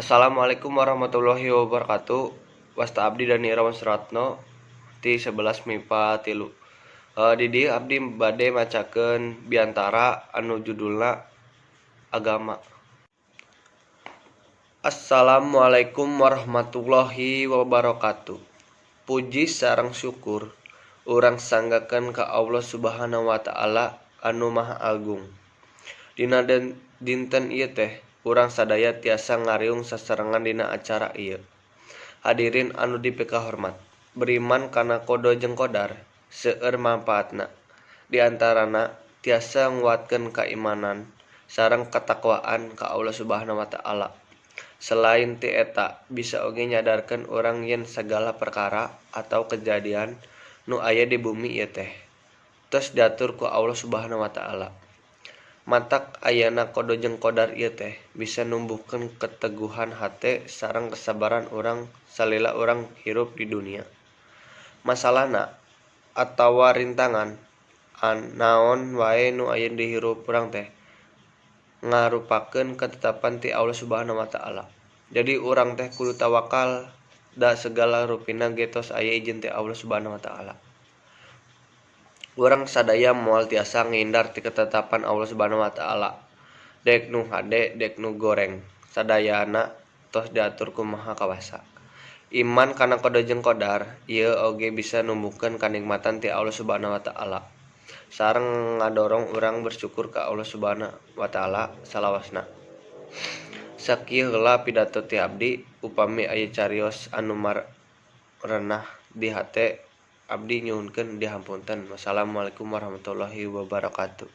Assalamualaikum warahmatullahi wabarakatuh. Wasta abdi Dani Irawan Suratno ti 11 MIPA 3. Di dieu abdi bade macakeun biantara anu judulna agama. Assalamualaikum warahmatullahi wabarakatuh. Puji sareng syukur urang sanggakeun ka Allah Subhanahu wa taala anu Maha Agung. Dina dinten ieu teh urang sadaya tiasa ngariung sasarengan dina acara ieu. Hadirin anu dipikahormat, beriman kana qada jeung qadar seueur mangpaatna. Di antarana tiasa nguatkeun kaimanan sareng katakwaan ka Allah Subhanahu wa taala. Selain ti eta bisa oge nyadarkeun urang yen sagala perkara atawa kejadian nu aya di bumi ieu teh tos diatur ku Allah Subhanahu wa taala. Matak ayana qada jeung qadar ieu teh bisa numbuhkeun keteguhan hate sareng kesabaran urang salila urang hirup di dunia. Masalahna atawa rintangan naon wae nu aya di hirup urang teh ngarupakeun ketetapan ti Allah Subhanahu wa taala. Jadi urang teh kudu tawakal da segala rupina ge tos aya ijin ti Allah Subhanahu wa taala. Urang sadaya moal tiasa ngahindar ti ketetapan Allah Subhanahu wa taala. Dek nu hade dek nu goreng sadayana tos diatur ku Maha Kawasa. Iman kana qada jeung qadar ieu oge bisa numbuhkeun kanikmatan ti Allah Subhanahu wa taala sareng ngadorong urang bersyukur ka Allah Subhanahu wa taala salawasna. Sakieu heula pidato ti abdi, upami aya carios anu marenah di hate abdi nyuhunkeun dihapunten. Wassalamualaikum warahmatullahi wabarakatuh.